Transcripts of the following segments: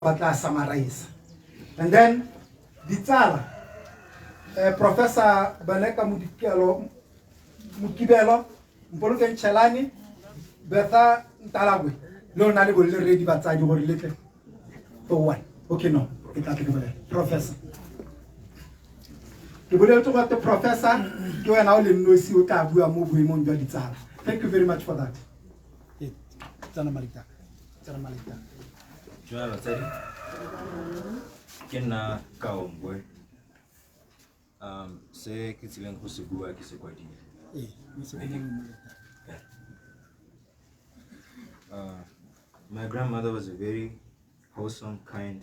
Ba tla summarize and then ditsala, Professor Baleka Modikelo Mokibelo, Mpolokeng Chelane, Bertha Ntalagwe, le lona le bo le ready batsadi gore le tle for one. Okay, no, ke tla tle ke bolele professor, ke boleletse gore professor ke wena o le nosi o tla bua mo boemong jwa ditsala. Thank you very much for that. Tsena Malita, tsena Malita. Dumela batsadi, ke nna Kaombwe. Se ke tsileng go se bua ke se kwadile. My grandmother was a very wholesome, kind,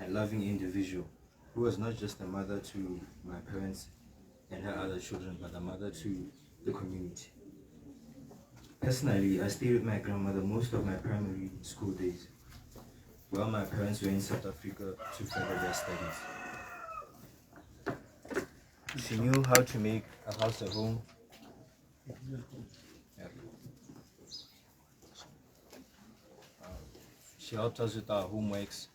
and loving individual who was not just a mother to my parents and her other children, but a mother to the community. Personally, I stayed with my grandmother most of my primary school days, while my parents were in South Africa to further their studies. She knew how to make a house a home. Yeah. She helped us with our homeworks.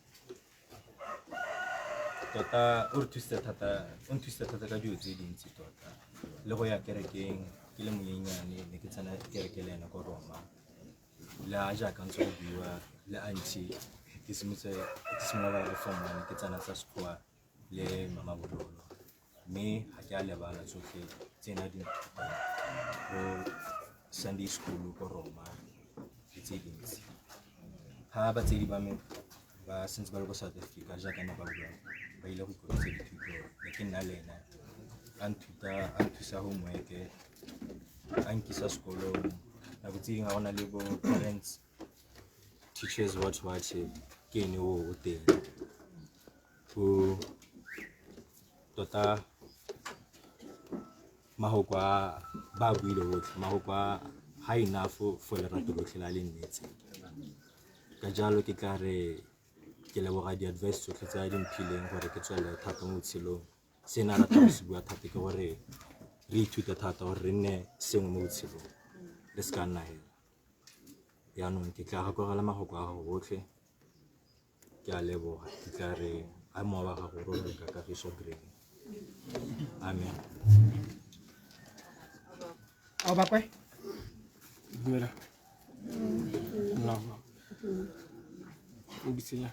Tota o re thusitse thata, o nthusitse thata ka dilo tse dintsi tota. Le go ya kerekeng ke le monyenyane, ne ke tsena kereke le ena ko Roma. Le a jaaka ntse go buiwa le auntie, ke simotse ke simolola le form one, ke tsena tsa Sekgowa le Mama Bololo. Mme ga ke a lebala tsotlhe tse na di nthutang ko Sunday school ko Roma le tse dintsi. Ga batsadi ba me ba sentse ba le ko South Africa, jaaka ne ba bua, ba ile go ikoketsa dithuto, ne ke nna le ena a nthuta, a nthusa homework, a nkisa sekolong. Nako tse dingwe ga go na le bo parents teachers what what, ke ene o teng. Go tota mahoko a ba buile botlhe, mahoko a ga enough for lerato lotlhe la le nnetse. Ka jalo ke tla re ke leboga di-advice tsotlhe tse a di mphileng gore ke tswelele thata mo botshelong. Se ne a rata go se bua thata ke gore re ithute thata gore re nne sengwe mo botshelong, re se ka nna hela. Jaanong ke tla gakologelwa mafoko a gago botlhe, ke a leboga. Ke tla re a mowa wa gago robale ka kagiso, Granny. Amen. A ba kwe? Dumela. No, no. O bitsenya.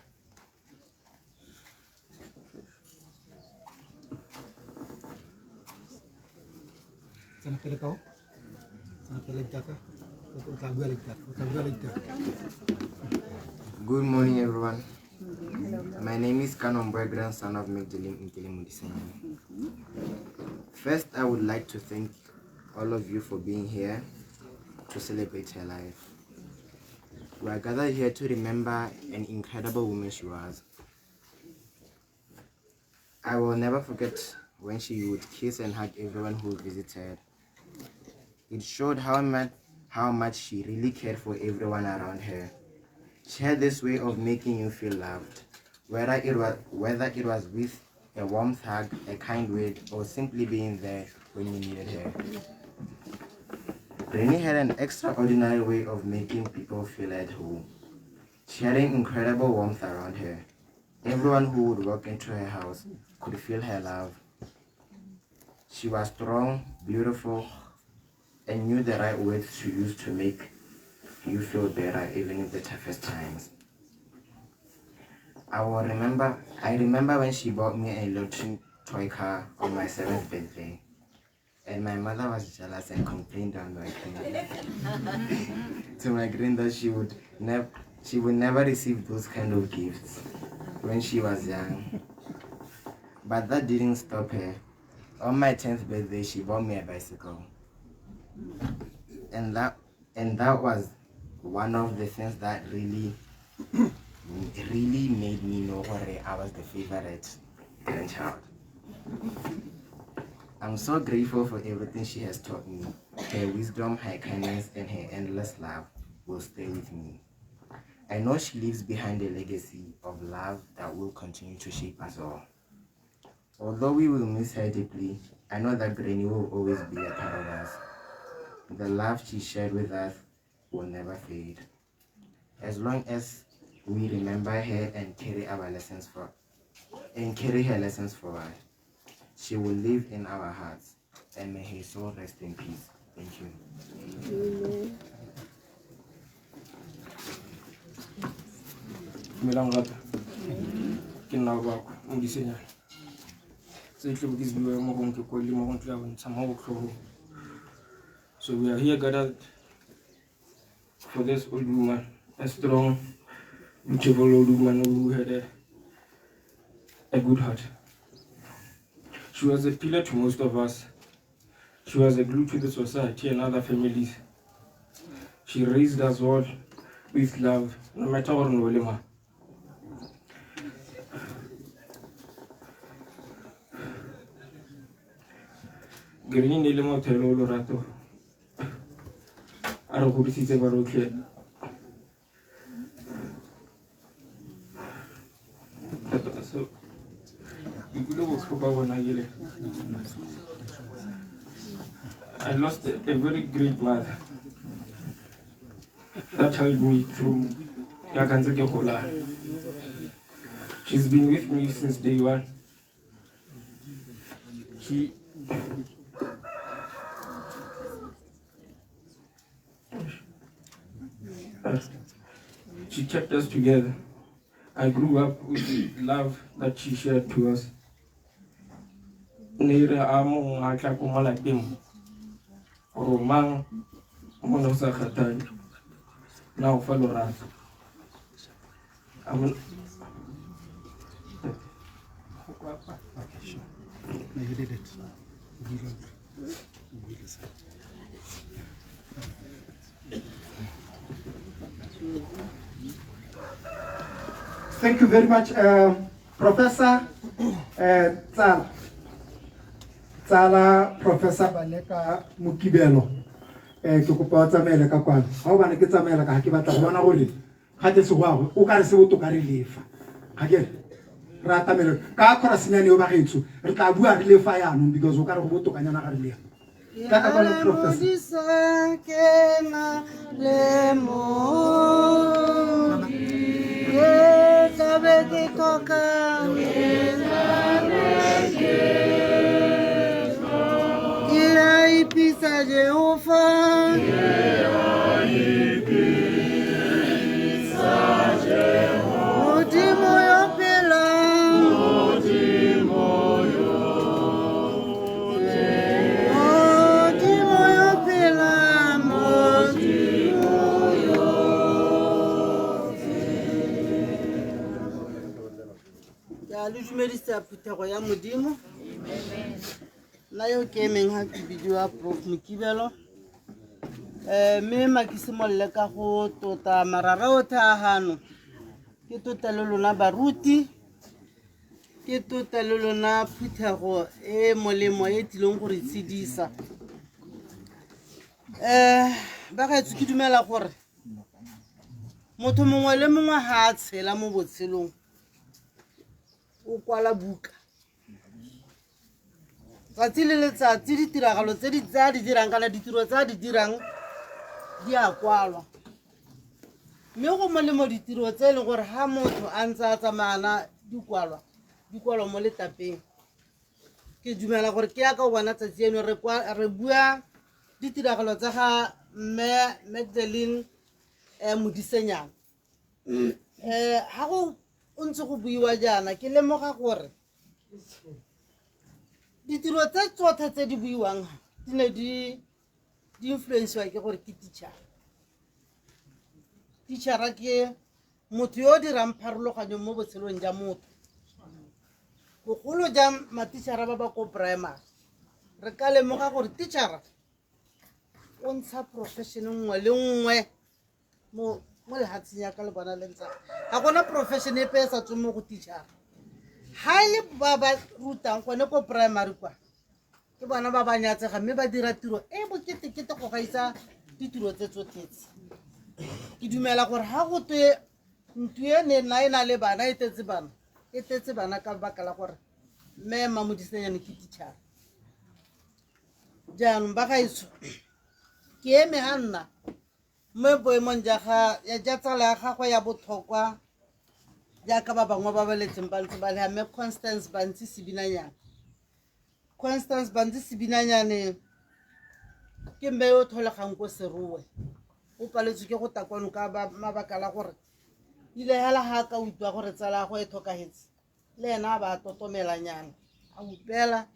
Tsena pele kao. Tsena pele ditaka. O tla bua le ditaka. O tla bua le ditaka. Good morning, everyone. My name is Kanomboy, grandson of Magdalene Nkele Modisanyane. First, I would like to thank all of you for being here to celebrate her life. We are gathered here to remember an incredible woman she was. I will never forget when she would kiss and hug everyone who visited. It showed how much she really cared for everyone around her. She had this way of making you feel loved, whether it was with a warm hug, a kind word, or simply being there when you needed her. Granny had an extraordinary way of making people feel at home. She had an incredible warmth around her. Everyone who would walk into her house could feel her love. She was strong, beautiful, and knew the right words to use to make you feel better even in the toughest times. I remember when she bought me a electric toy car on my seventh birthday. And my mother was jealous and complained on my granny to my granny that she would never receive those kind of gifts when she was young. But that didn't stop her. On my 10th birthday, she bought me a bicycle. And that was one of the things that really really made me know gore I was the favorite grandchild. I'm so grateful for everything she has taught me. Her wisdom, her kindness, and her endless love will stay with me. I know she leaves behind a legacy of love that will continue to shape us all. Although we will miss her deeply, I know that Granny will always be a part of us. The love she shared with us will never fade. As long as We remember her and carry our lessons for and carry her lessons forward. She will live in our hearts, and may her soul rest in peace. Thank you. Dumelang gape. Ke nna Bako Modisenyana. Tse tlo ke se bua mo gong ke kwele mo gong tla bontsha mo botlhogong. So we are here gathered for this old woman, a strong, beautiful old woman who had a good heart. She was a pillar to most of us. She was a glue to the society and other families. She raised us all with love, no matter what no le mang. Green ne le motho yo o lorato a re godisitse ba rotlhe. So ke ikutlwe botlhoko ka bona ke le I lost a very great mother that helped me through yaka ntse ke gola. She's been with me since day one. She She kept us together. I grew up with the love that she shared to us. Ne re a mongwe a tla ko mo lapeng mo gore mang mo ne go sa kgathale na go fa lorato. Okay, sure. No, you did it. Thank you very much, Professor Tsala. Tsala Professor Baleka Mokibelo. Ke kopa o tsamaele ka kwano. Ha o bana ke tsamaela ka ha ke batla go bona gore ga te segoago o ka re se botoka re lefa. Ga ke re re atamele ka khora senyane yo bagaetsho re tla bua re lefa yaanong because o ka re go botokanyana ga re lefa. Tla ka kwano Professor. Modisa ke na le mo ke tlabe ke tlhoka ke a ipitsa Jehova Modimo yo phelang Modimo yo phelang Modimo yo. Ke a le dumedisa phuthego ya Modimo. Nna yo ke emeng ga ke bidiwa Prof Mokibelo. Mme ma ke simolole ka go tota marara otlhe a gano. Ke tota le lona baruti, ke tota le lona phuthego e molemo e tlileng go re tshedisa. Bagaetsho ke dumela gore motho mongwe le mongwe ga a tshela mo botshelong o kwala buka. Tsatsi le letsatsi ditiragalo tse di tsa di dirang kana ditiro tsa di dirang di a kwalwa. Mme go molemo ditiro tse e leng gore ha motho a ntse a tsamayana di kwalwa, di kwalwa mo letlapeng. Ke dumela gore ke yaka o bona tsatsi eno re re bua ditiragalo tsa ga mme Magdalene Modisenyana. Ha go o ntse go buiwa jaana ke lemoga gore ditiro tse tsotlhe tse di buiwang di ne di influenciwa ke gore ke teacher. Teacher ke motho yo o dirang pharologanyo mo botshelong jwa motho. Bogolo jang matichara ba ba ko primary. Re ka lemoga gore teacher o ntsha profession nngwe le nngwe mo lefatsheng ya ka le bona le ntsa. Ga gona profession epe e sa tsweng mo go teacher. Ha e le ba ba rutang gone ko primary kwa, ke bona ba ba nyatsega mme ba dira tiro e boketekete go gaisa ditiro tse tsotlhe tse. Ke dumela gore ha go twe ntlo e ne nna e na le bana, e tletse bana, e tletse bana ka lebaka la gore mme Mmamodisenyane ke teacher. Jaanong ba gaetsho, ke eme ga nna mo boemong ja ga, ya ja tsala ya gagwe ya botlhokwa Jaaka ba bangwe ba ba letseng ba ntse ba le mme Constance Bantsi Sebinanyane. Constance Bantsi Sebinanyane ke mme yo o tlholegang ko Serowe. O paletswe ke go ta kwano ka mabaka la gore ile hela ha ka utlwa gore tsala ya go e tlhokagetse le ena a ba a totomelanyana a upela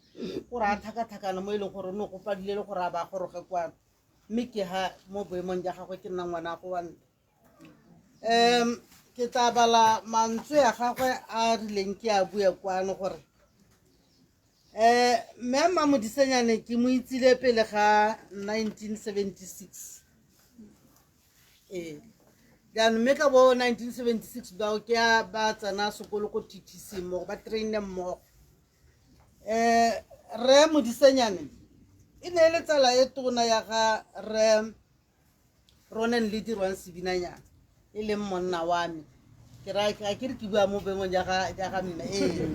gore a tlhakatlhakana mo e leng gore o ne go padile le gore a ba goroge kwano, mme ke ha mo boemong ja gagwe ke nna ngwana go wa ntwa. Ke tla bala mantswe a gagwe a rileng ke a bue kwano gore mme Mmamodisenyane ke mo itsile pele ga 1976. Ee, jaanong mme ka bo 1976 bao ke a ba tsena sekolo ko TTC mmogo, ba traine mmogo. Rre Modisenyane e ne e le tsala e tona ya ga rre Ronan le dirwang Sebinanyana, e leng monna wa me. Ke raya ga ke re ke bua mo boemong ja ga mme. Ee,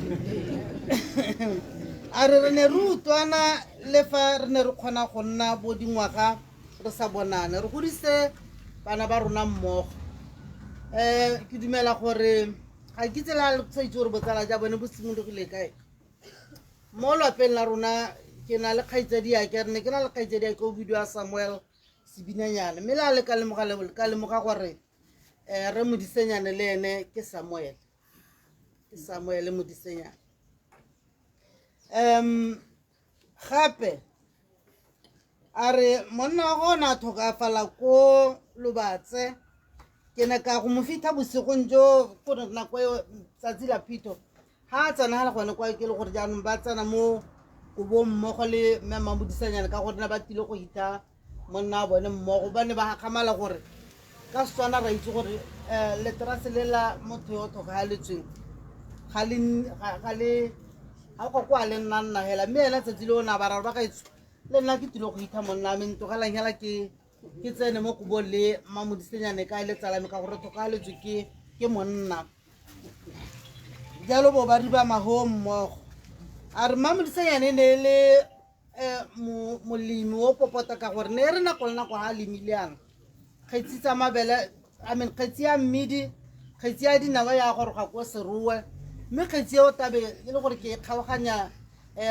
a re re ne re utlwana le fa re ne re kgona go nna bo dingwaga re sa bonane, re godise bana ba rona mmogo. Ke dumela gore ga ke itse le sa itse gore botsala ja bone bo simologile kae. Mo lwapeng la rona ke na le kgaitsadi yake, re ne ke na le kgaitsadi yake o bidiwa Samuel Sebinanyane, mme le a le ka lemoga gore re Modisenyane le ene ke Samuel, ke Samuel Modisenyane. Gape a re monna wa gona a tlhokafala ko Lobatse, ke ne ka go mo fitlha bosigong jo ko nako eo tsatsi la phitho ga a tsena gala gone kwa ke le gore jaanong ba tsena mo kobong mmogo le mme Mmamodisanyane ka gore ne ba tlile go hitha monna wa bone mmogo. Ba ne ba gakgamala gore ka Setswana ra itse gore leterase le la motho yo o tlhokagaletsweng ga le ga go kwa le nna nna hela, mme ena tsatsi le o ne a ba raro ba gaetsho le nna ke tlile go hitha monna wa me, ntlogelang hela ke tsene mo kobong le Mmamodisenyane ka e le tsala me ka gore tlhokagaletswe ke monna. Jalo bo ba riba maho mmogo. A re Mmamodisenyane ne e le molemi o popota ka gore ne e re nako le nako ga a lemile yana kgetsi tsa mabele, I mean kgetsi ya mmidi, kgetsi ya dinawa ya goroga ko Serowe, mme kgetsi eo tabe e le gore ke e kgaoganya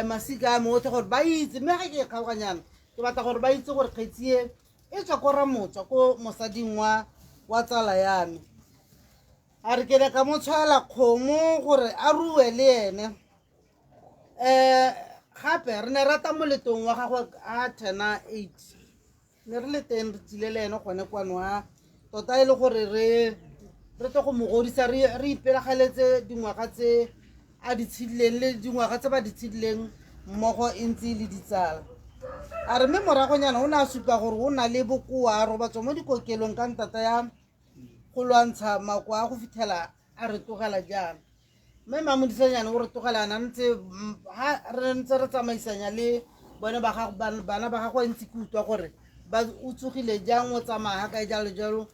masika a me otlhe gore ba itse, mme ga ke e kgaoganyana ke batla gore ba itse gore kgetsi e e tswa ko Ramotswa ko mosading wa tsala ya me. A re ke ne ka mo tshwaela kgomo gore a rue le ene. Gape re ne rata moletong wa gagwe a turna 8, ne re le teng re tsile le ene gone kwano a tota e le gore re tle go mo godisa, re ipelagaletse dingwaga tse a di tshedileng le dingwaga tse ba di tshedileng mmogo e ntse le ditsala. A re mme moragonyana o ne a supa gore o na le bokoa, a robatswa mo dikokelong ka ntata ya go lwantsha makoa a go fitlhela a re tlogela jaana. Mme Mmamodisenyane o re tlogela ana ntse ha re ntse re tsamaisanya le bone ba gago, bana ba gagwe ntse ke utlwa gore ba o tsogile jang, o tsamaya ga kae jalo jalo,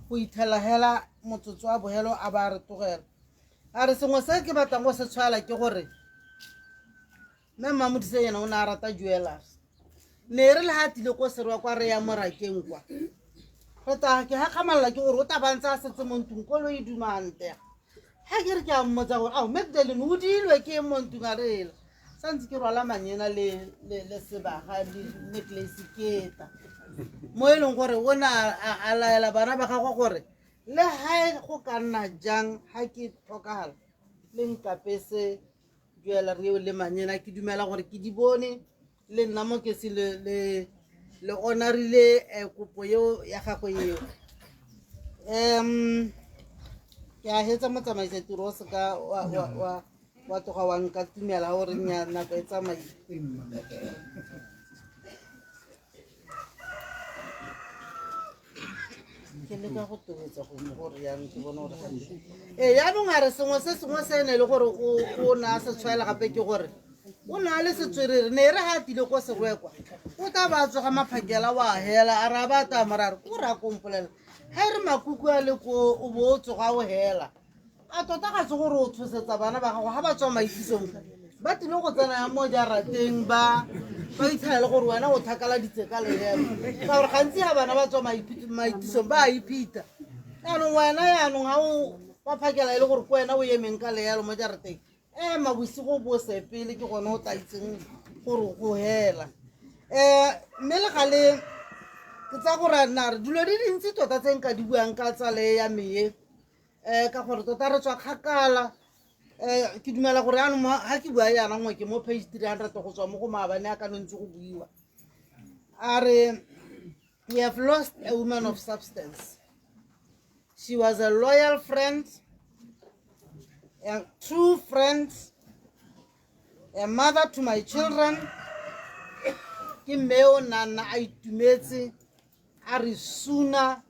go ithela hela motsotso wa bohelo a ba re tlogela. A re sengwe se ke batlang go se tshwaela ke gore mme Mmamodisenyane o ne a rata jewelers, ne e re le ha tlile ko Serowa kwa re ya morakeng kwa re tla ke gakgamalela ke gore o tla ba ntse a setse mo ntlong koloi e dumantega. Ga ke re ke a mmotsa gore ao Magdalene o diilwe ke eng mo ntlong, a re ela santse ke rwala manyena le sebaga le necklace ke eta mo e leng gore o ne a laela bana ba gagwe gore le ga go ka nna jang ga ke tlhokagala le nkapese jewelry eo le manyena. Ke dumela gore ke di bone le nna mo ke se le honorile kopo eo ya gagwe eo. Ke a hetsa motsamaisa tiro o seka wa tloga wa nka tumela gore nya nako e tsamaile. Ke leka go tobetsa go gore yang ke bone gore ee yaanong a re sengwe se sengwe se ne le gore o ne a se tshwaela gape ke gore o ne a le setswerere, ne e re ga a tlile ko Serowe kwa o tla ba tsoga maphakela wa hela, a re a ba taya morare ko re a kompolela ga e re makuku a le ko o bo o tsoga o hela. A tota ga se gore o tshosetsa bana ba gago ga ba tswa maitisong ba tlile go tsena ya mo jarateng ba itlhela le gore wena o tlhakaladitse ka lehelo, ka gore gantsi ga bana ba tswa maitisong ba a iphita. Jaanong wena yaanong ga o Wa phakela e le gore ko wena o emeng ka lealo mo jarateng, ema bosigo bo sepele, ke gone o tla itseng gore go hela. Mme le gale ke tsa gore na re dilo di dintsi tota tse nka di buang ka tsale ya meye, ka gore tota re tswa kgakala. Ke dumela gore yaanong ga ke bua jaana nngwe ke mo page 300 go tswa mo go maabane a ka ntse go buiwa. A re, we have lost a woman of substance. She was a loyal friend, a true friend, a mother to my children. Ke mme o nna nna a itumetse, a re suna,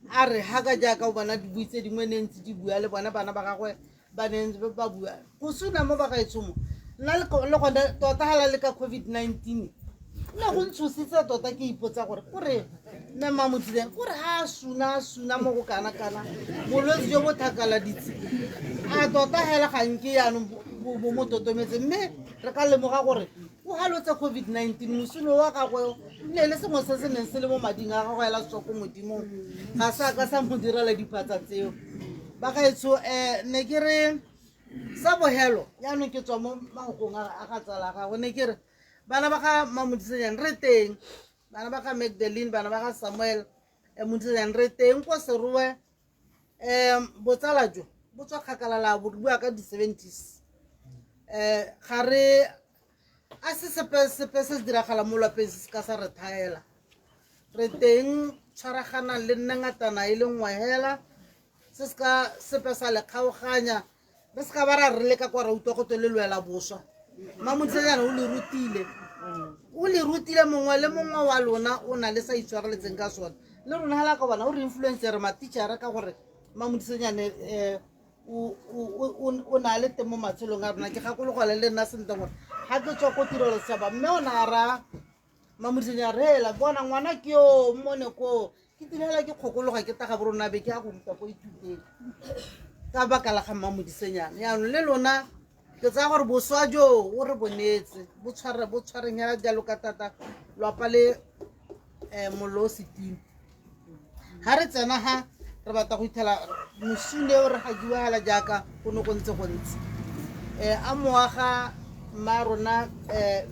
a re haka jaaka o bona dibui tse dingwe ne ntse di bua le bona bana ba gagwe ba ne ntse ba bua. Go suna mo bagaetsho mo, nna le gone tota hala le ka COVID-19 nne go ntshositse tota, ke ipotsa gore kore mme Mamodiseng kore ha a suna, a suna mo go kana-kana bolwetse jo bo thakaladitse a tota hela ga nke yaanong bo mo totometse. Mme re ka lemoga gore o halotse COVID-19, mosuno wa gagwe ne le sengwe se se neng se le mo mading a gagwe hela tswa ko modimong, ga se a ka sa mo direla diphatsa tseo. Bagaetsho, ne ke re sa bohelo yaanong ke tswa mo mafokong a ga tsala gagwe, ne ke re bana ba ga Mamodisenyane re teng, bana ba ga Magdalene, bana ba ga Samuel Modisenyane re teng ko Serowe. Botsala jo bo tswa kgakala la bo bua ka di-70s. Ga re a se sepe sepe se se diragala mo lwapeng se se ka sa re thaela. Re teng tshwaraganang le nne ngatana e le nngwe hela, se se ka sepe sa le kgaoganya. Re se ka ba ra re leka kwa ra utlwa go twe le lwela boswa. Mamodisenyane o le rutile, o le rutile mongwe le mongwe wa lona o na le sa itshwareletseng ka sone. Le rona hela ka bona o re influence re matitšhere ka gore Mamodisenyane o na le teng mo matshelong a rona. Ke gakologela le nna sentle gore ga ke tswa ko tirelo setšhaba, mme o ne a raya Mamodisenyane, re hela bona ngwana ke yo mmone koo, ke tirela ke kgokologa ke taga borona be ke ya go ruta ko ithuteng ka baka la ga Mamodisenyane. Yaanong le lona ke tsaya gore boswa jo o re bonetse bo tshware, bo tshwareng hela jalo ka tata lwapa le mollo o setimo. Ha re tsena ha re batla go ithela mosune o re gajiwa hela jaaka go ne go ntse go ntse. A moaga mma rona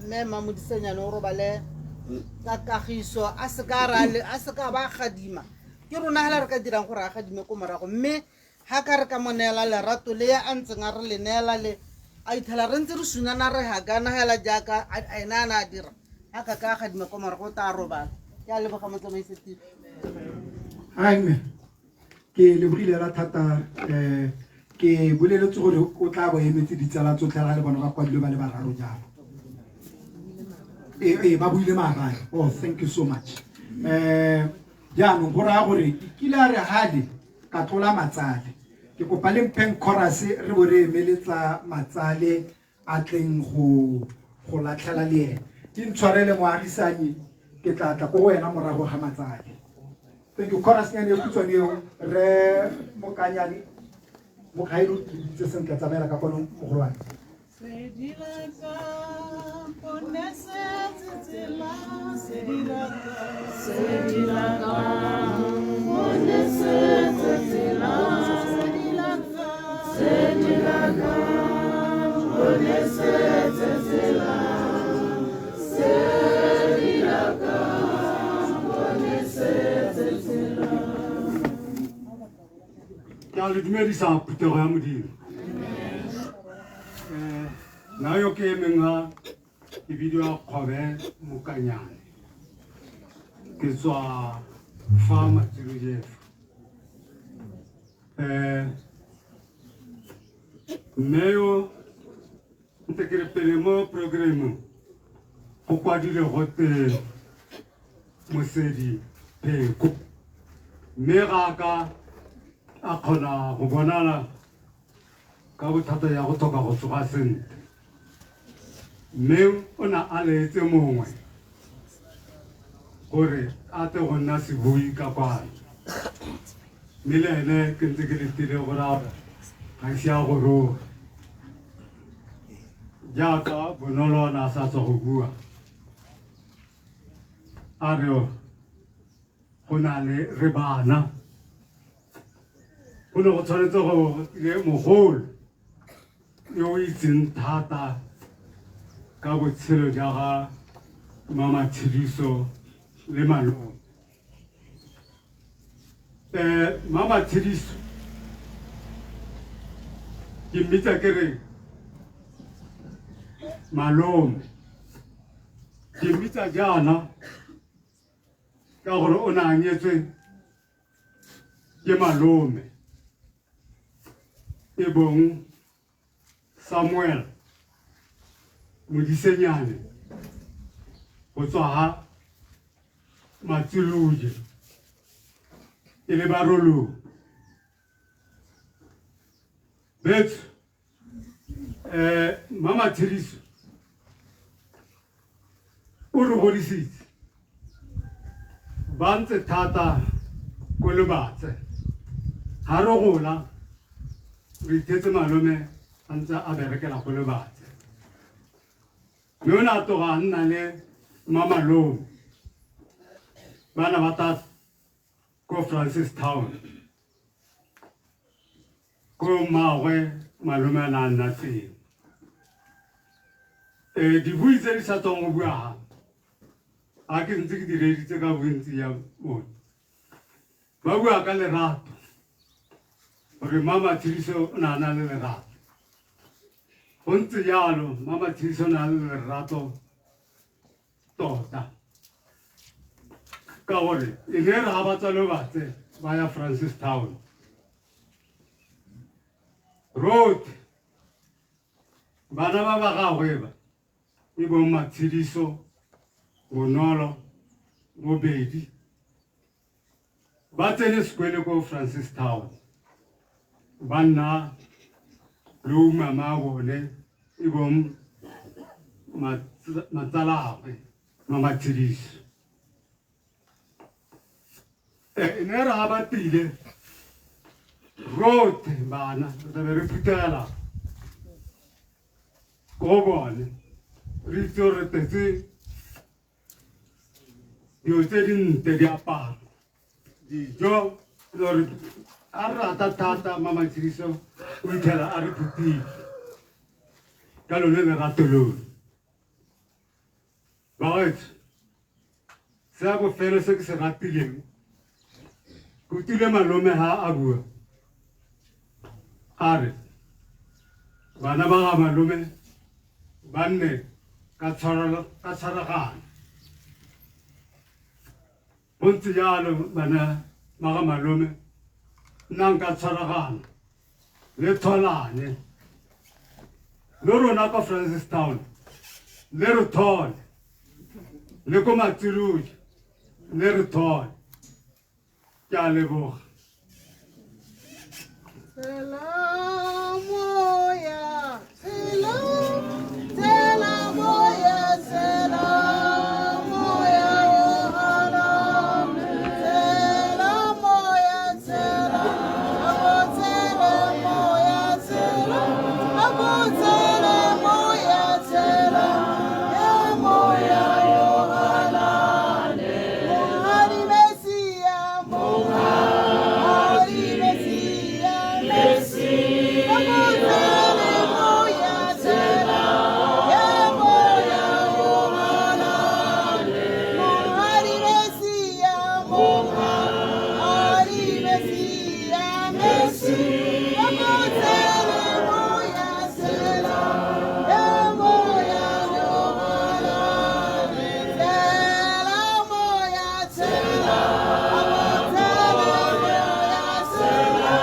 mme Mamodisenyane o robale ka kagiso, a se ka ra le, a se ka ba gadima. Ke rona hela re ka dirang gore a gadime ko morago, mme ha ka re ka mo neela lerato le a ntseng a re le neela le a ithela re ntse re sunana re hakana hela jaaka ena a ne a dira, ha ka ka gadima ko morago o tla robala. Ke a leboga motsamaisi tiro. Hai mme, ke lebogile la thata. Ke boleletse gore o tla bo emetse ditsala tsotlhe ga le bona ba kwadilwe ba le bararo jalo. Ba buile maabane. Oh, thank you so much. Jaanong go raya gore ke kile a re hale ka tlola matsale. Ke kopa le mpheng chorus re bo re emeletsa matsale a tleng go latlhela le ene. Ke ntshwarele moagisanyi, ke tla tla ko go wena morago ga matsale. Thank you. Chorus nyane e khutshwane eo, re Mokanyane, Mokgailo, ke bitse sentle, tsamaela ka kwano mogolwane. Ke a le dumedisa phuthego ya Modimo. Nna yo ke emeng ha ke bidiwa Kgobe Mokanyane, ke tswa fa Matsilojefa. Mme yo ntse ke re pele mo programmeng go kwadile gote Mosedi Pheko, mme ga a ka a kgona go bonala ka bothata ya go tlhoka go tsoga sentle, mme o ne a laetse mongwe gore a tle go nna sebui ka kwano, mme le ene ke ntse ke letile gore a ga ise a goroge. Jaaka Bonolo a ne a sa tswa go bua, a re go na le re bana. Go ne go tshwanetse go le mogolo yo o itseng thata ka botshelo jwa ga Mama Tshediso le malome. Mama Tshediso ke mmitsa ke re malome, ke mmitsa jaana ka gore o ne a nyetswe ke malome e bong Samuel Modisenyane go tswa ha Matsiluje e le Barolong. Betso Mama Tshediso o re godisitse ba ntse thata ko Lobatse. Ha re gola re ithetse malome a ntse a berekela ko Lobatse, mme o ne a tloga a nna le mamalome bana ba ta ko Francistown ko mmagwe malome a ne a nna teng. Dibui tse di sa tswang go bua ga a ke ntse ke di reeditse ka bontsi ya bone, ba bua ka lerato, gore Mama Tshediso o ne a na le lerato. Go ntse jalo, Mama Tshediso o ne a le lerato tota, ka gore e ne re ga ba tswa Lobatse ba ya Francistown road, bana ba ba gagwe ba e bong Matshediso, Bonolo, Bobedi ba tsene sekolo ko Francistown, ba nna le umama bone e bong matsalagwe Mamatshediso. E ne re ga ba tile rotlhe bana re tlabe re phuthela ko bone, re itse gore re tetse dilo tse dintle, diaparo, dijo, gore a re rata thata. Mama Tshediso o itlhela a re phuthile ka lone lerato lone. Bagaetsho, se a bofelo se ke se ratileng, ke utlwile malome ha a bua a re bana ba ga malome ba nne ka tshwaragano. Go ntse jalo, bana ba ga malome, nnang ka tshwaragano le tholane le rona ko Francistown, le re thole le ko Matsiloje, le re thole. Ke a leboga. Tsela moya, tsela, tsela moya, tsela moya, o hana. Tsela moya, tsela, ako tsela moya, tsela, ako tsela moya, tsela, ya moya o hana. Monghadi Messia, Monghadi Messia, Messia. Ako tsela moya, tsela, ya moya o hana. Monghadi Messia, Monghadi Messia, Messia. Ako tsela moya, tsela, ya moya o hana. Tsela moya, tsela, ako tsela moya, tsela,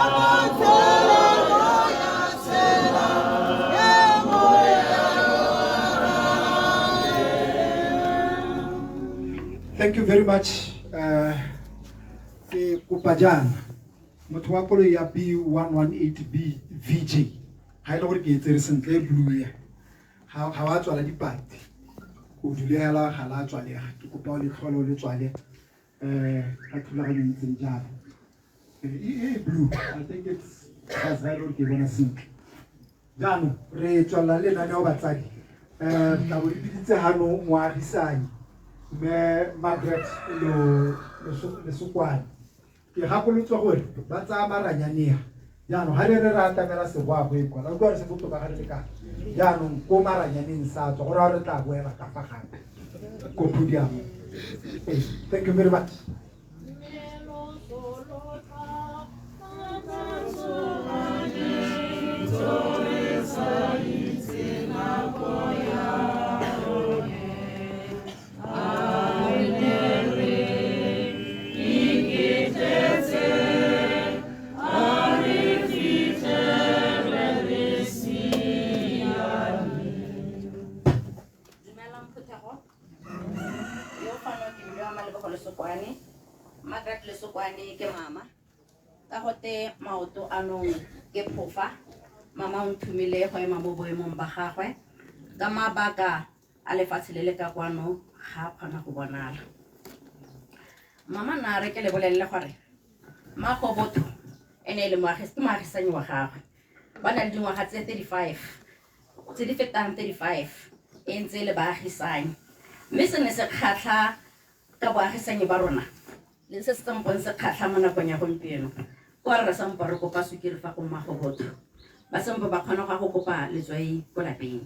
ako tsela moya, tsela, ya moya o hana. Thank you very much. Ke kopa jaana motho wa koloi ya B118B VJ, ga e le gore ke e tsere sentle, e blue ya ga wa tswala dipati, o dule hela ga la tswalega. Ke kopa o le tlhole o le tswale ka thulaganyo e ntseng jalo. E blue, I think it's ga e le gore ke e bona sentle. Jaanong re tswelela le lenaneo, batsadi. Tla bo re biditse gano moagisani mme Margaret Lesokwane. Ke gakolotswe gore ba tsaya maranyanea jaanong ga re re re atamela seboago e kwa la utlwa re se botoka ga re le ka jaanong ko maranyaneng sa tswa gore re tla boela ka fa gape ko podium. Ee, thank you very much. Dumelang phuthego. Yo fano ke bidiwa Malebogo Lesokwane. Margaret Lesokwane ke mama. Ka gote maoto anong ke phofa. Mama o nthomile go ema mo boemong ba gagwe. Ka mabaka a lefatshe le le ka kwano ga a kgona go bonala. Mama na re ke le bolelele gore Mmago Botho ene e le moagisi, ke moagisanyi wa gagwe. Ba na le dingwaga tse 35 tse di fetang 35 e ntse e le baagisanyi. Mme se ne se kgatlha ka boagisanyi ba rona le se se sampong se kgatlha mo nakong ya gompieno ke gore re sampo re kopa sukiri fa go Mmago Botho, ba sampo ba kgona go ya go kopa letswai ko lapeng.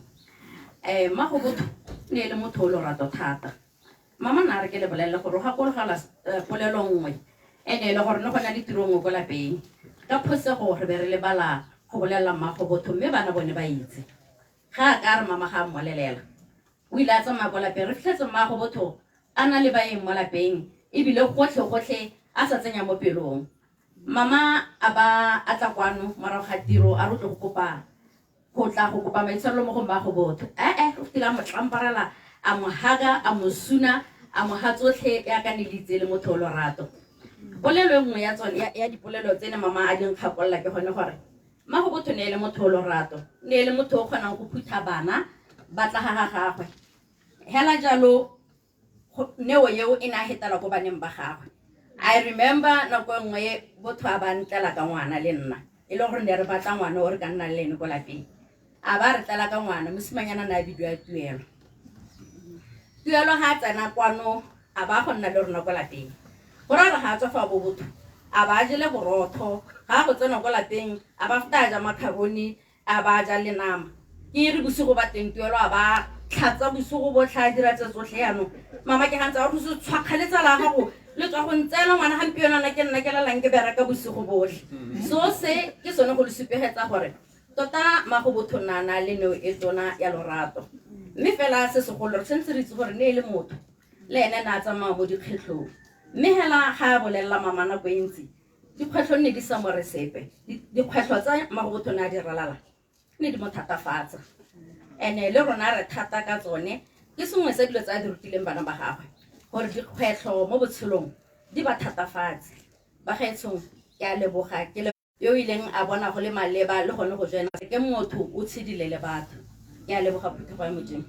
Mmago Botho ne e le motho o lorato thata. Mama nna re ke le bolelele gore o gakologelwa polelo nngwe e ne e le gore ne go na le tiro nngwe ko lapeng. Ka phosego re be re lebala go bolelela Mmago Botho mme bana bone ba itse. Ga a ka re mama ga a mmolelela. O ile a tsamaya ko lapeng, re fitlhetse Mmago Botho a na le baeng mo lapeng ebile gotlhe gotlhe a sa tsenya mo pelong. Mama a ba a tla kwano morago ga tiro a re o tlo go kopa go tla go kopa maitshwarelo mo go Mmago Botho. Ee, o fetile a mo tlamparela, a mo haga, a mo suna, a mo ha tsotlhe ya ka ne le itse le motho o lorato. Polelo e nngwe ya tsone ya dipolelo tse ne mama a di nkgakolola ke gone gore Mmago Botho ne e le motho o lorato, ne e le motho o kgonang go phutha bana ba tla ga ga gagwe. Hela jalo neo eo e ne a hetela ko baneng ba gagwe. I remember nako e nngwe Botho a ba ntlela ka ngwana le nna, e le gore ne re batla ngwana o re ka nnang le ene ko lapeng. A ba re tlela ka ngwana, mosimanyana ne a bidiwa Tuelo. Tuelo ga a tsena kwano a ba go nna le rona ko lapeng. Go raya gore ga a tswa fa bo Botho, a ba a jele borotho, ga a go tsena ko lapeng a ba feta a ja macaroni, a ba a ja le nama. Ke re bosigo ba teng Tuelo a ba tlhatsa bosigo botlhe a dira tse tsotlhe yaanong. Mama ke gantse a re se tshwakgale tsala ya gago le tswa go ntseela ngwana gampieno ana ke nna ke lalang ke bereka bosigo botlhe. So se ke sone go le supegetsa gore tota Mmago Botho nna na le neo e tona ya lorato. Mme fela se segolo re tshwanetse re itse gore ne e le motho le ene ne a tsamaya mo dikgwetlhong. Mme hela ga a bolelela mama nako e ntsi dikgwetlho nne di sa mo re sepe. Dikgwetlho tsa Mmago Botho ne a di ralala ne di mo thatafatsa. Ene le rona re thata ka tsone, ke sengwe sa dilo tse a di rutileng bana ba gagwe gore dikgwetlho mo botshelong di ba thatafatse. Bagaetshong ke a leboga ke le yo o ileng a bona go le maleba le gone go joina ke motho o tshedile le batho. Ke a leboga phuthego ya Modimo.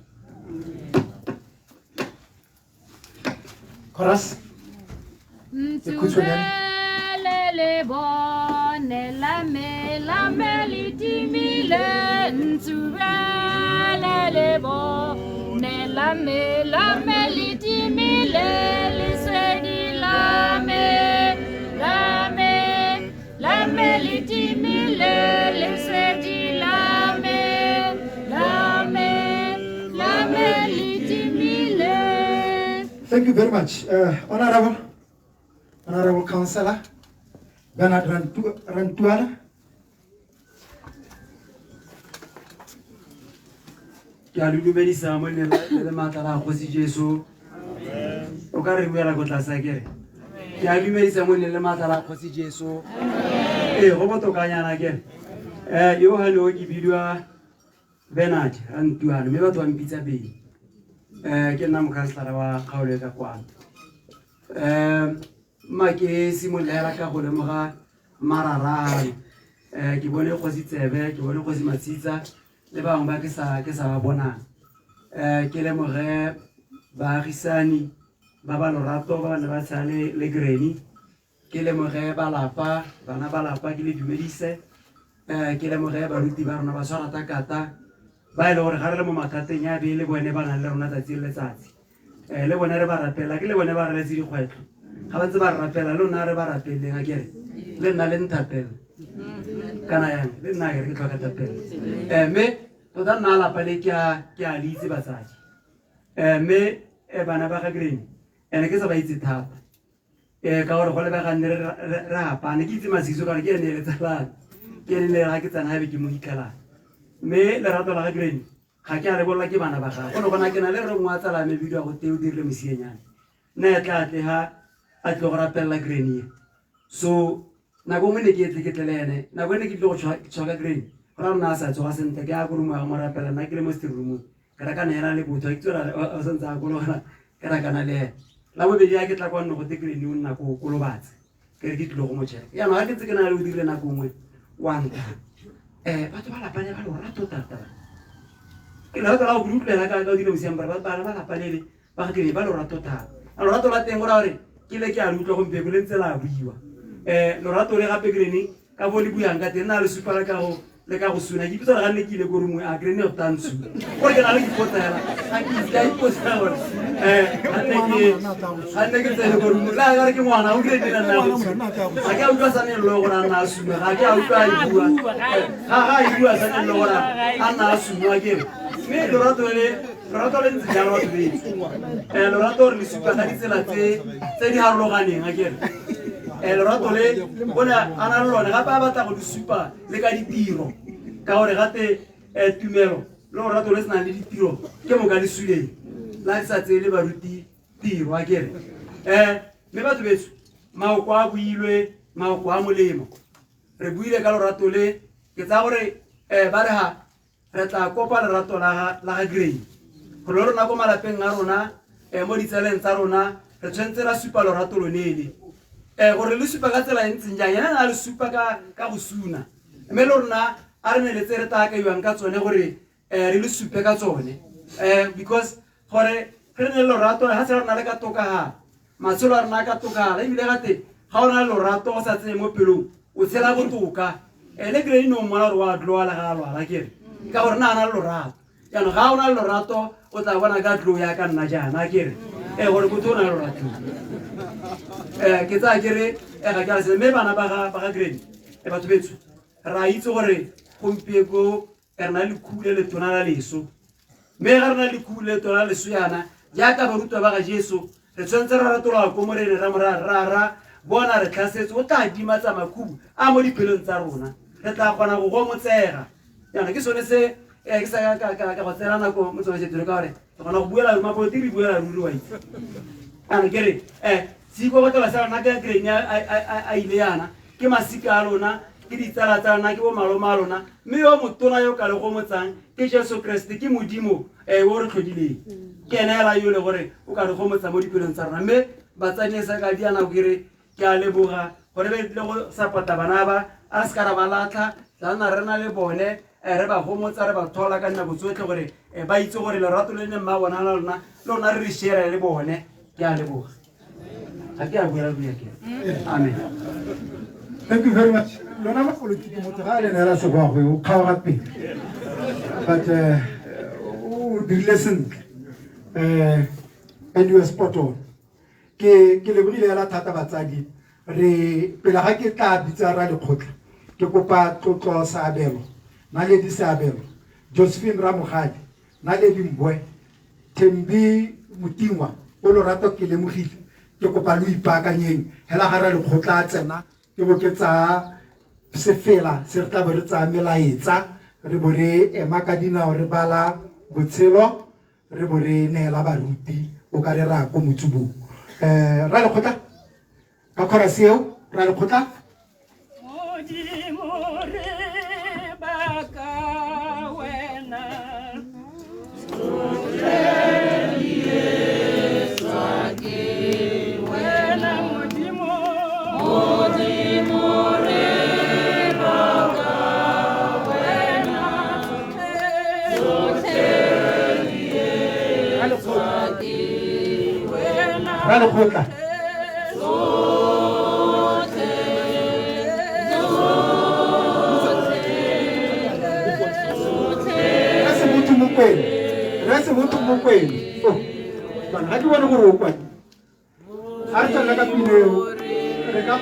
Chorus. Ntsubele le bone la me la me le timile, ntsubele le bone la me la me le timile, lesedi la me la me la me le timile, lesedi la me la me la me le timile. Thank you very much. Honorable Councillor Bernard Rantuana. Ke a le dumedisa mo le le maatla la Kgosi Jesu. O ka re buela ko tlase a kere. Ke a dumedisa mo le maatla la Kgosi Jesu. Ee, go botokanyana kere. Yo ha no ke bidiwa Bernard Rantuana, mme batho ba mpitsa Beni. Ke nna mokhanselara wa kgaolo e ka kwano. Mma ke simolola ka go lemoga mararano. Ke bone Kgosi Tsebe, ke bone Kgosi Matsitsa le bangwe ba ke sa ba bonang. Ke lemoge baagisani ba ba lorato ba ba ne ba tshela le Granny. Ke lemoge balapa, bana ba lapa ke le dumedise. Ke lemoge baruti ba rona ba tshwara takata ba e le gore ga re le mo mathateng ya be le bone ba nang le rona tsatsi le letsatsi. Le bone re ba rapela, ke le bone ba raletse dikgwetlho. Ga ba ntse ba re rapela le lona re ba rapeleng a kere le nna le nthapela kana yang le nna ke re ke tlhoka thapelo. Mme tota nna lapa le ke a le itse batsadi. Mme bana ba ga Green ene ke sa ba itse thata. Ka gore go lebega nne re apane ke itse Masiso ka gore ke ene e le tsalane ke ene le ga ke tsena ebe ke mo hitlhelang. Mme lerato la ga Green ga ke a lebolola ke bana ba gagwe. Go ne gona ke na le re nngwe a tsala me bidiwa go te o dirile mosienyane. Nna e tla tle ha a tlile go rapelela Green e. So nako nngwe ne ke tle ke tle le ene, nako e ne ke tlile go tshwa ka Green, go ra rona a sa tsoga sentle ke ya ko room ya go mo rapela nna ke le mo sitting room-ong. Ke rakana hela le botho, a ke itse gore o santse a kologela ke rakana le ene. La bobedi ya ke tla kwa nne go te Green o nna ko Kolobatse. Ke re ke tlile go mo check. Jaanong ga ke ntse ke na le o dirile nako nngwe wa nta. Batho ba lapa le ba lorato thata. Ke lerato la go utlwela ka o dile mosiang bare bana ba lapa lele ba ga Green ba lorato thata. A lorato la teng go raya gore ke le ke a le utlwa gompieno le ntse la buiwa. Lorato le gape Green ka bo le buang ka teng nna le supa le ka go le ka go suna ke ipotsa gore ga nne ke ile ko room a Green go tang suna. Gore ke na le dipotsa hela ga ke itse ka ipotsa gore ga nne ke tsene ko room la ka re ke ngwana o Green nna go suna. Ga ke a utlwa sa ne lo gore a nna a suna ga ke a utlwa a bua ga ga a bua sa ne lo gore a nna a suna ke re. Mme lorato le lorato le ntse jalo batho betsi. Lorato re le supa ka ditsela tse di harologaneng a ke re. Lorato le o ne a na le lone gape a batla go le supa le ka ditiro ka gore gape tumelo le lorato le senang le ditiro ke moka le suleng la di sa tseye le baruti tiro a ke re. Mme batho betso maoko a builwe maoko a molemo re buile ka lorato le ke tsaya gore ba re ga re tla kopa lerato la ga Grey gore le rona ko malapeng a rona mo ditsaleng tsa rona re tshwanetse ra supa lorato lone le gore le supa ka tsela e ntseng jang ena a le supa ka go suna mme le rona a re ne le tse re tla akaiwang ka tsone gore re le supe ka tsone because gore re ne le lorato ga se rona le ka tokagala matshelo a rona a ka tokagala ebile gate ga o na le lorato go sa tsene mo pelong o tshela botoka le Grey no mmona gore wa dloa le ga a lwala ke re ka gore na a na le lorato jaanong ga o na le lorato o tla bona ka tlo ya ka nna jaana ke re gore motho o na le lorato ke tsaya ke re ga ke a se mme bana ba ga Grey batho betso ra itse gore gompieko re na le lekhubu le letona la leso mme ga re na le lekhubu le letona la leso yana jaaka barutwa ba ga Jesu re tshwanetse ra ratologa ko morene ra mora rara bona re tlhasetse o tla dimatsa makhubu a mo dipelong tsa rona re tla kgona go gomotsega jaanong ke sone se ke sa ka go tsena nako mo tsamaisetselo ka gore re kgona go buela mapolotiki re buela ruri wa itse jaanong ke re seikokotelo sa rona ka Green a ile yana ke masika a lona ke ditsala tsa lona ke bo malome a lona mme yo motona yo ka le gomotsang ke Jesu Kriste ke Modimo o re tlhodileng ke ene hela yo le gore o ka re gomotsa mo dipelong tsa rona mme batsadi e sa ka dia nako ke re ke a leboga gore be le go support-a bana ba a se ka ra ba latlha tla nna re na le bone re ba gomotsa re ba thola ka dinako tsotlhe gore ba itse gore lerato le ne mma bona la lona le rona re re share le bone ke a leboga ga ke a buela bua ke amen. Thank you very much. Lona mapolotiki motho ga a le neela segwagwe o kgaoga pele but o dirile sentle and you are spot on. Ke lebogile hela thata batsadi re pele ga ke tla bitsa ra lekgotla ke kopa tlotlo Seabelo Naledi Seabelo Josephine Ramogadi Naledi Mbwe Thembi Motingwa o lorato ke lemogile ke kopa lo ipaakanyeng hela ga ra lekgotla a tsena ke bo ke tsaya sefela se re tla bo re tsaya melaetsa re bo re ema ka dinao re bala botshelo re bo re neela baruti o ka re ra ko motsubong ra lekgotla ka chorus eo ra lekgotla Modimo re baka wena wena Modimo Modimo re baka wena tsotlhe ra lekgotla Mokwena re se botho Mokwena oh bana ga ke bone gore o kwane A re tswelela ka pina eo. Re ka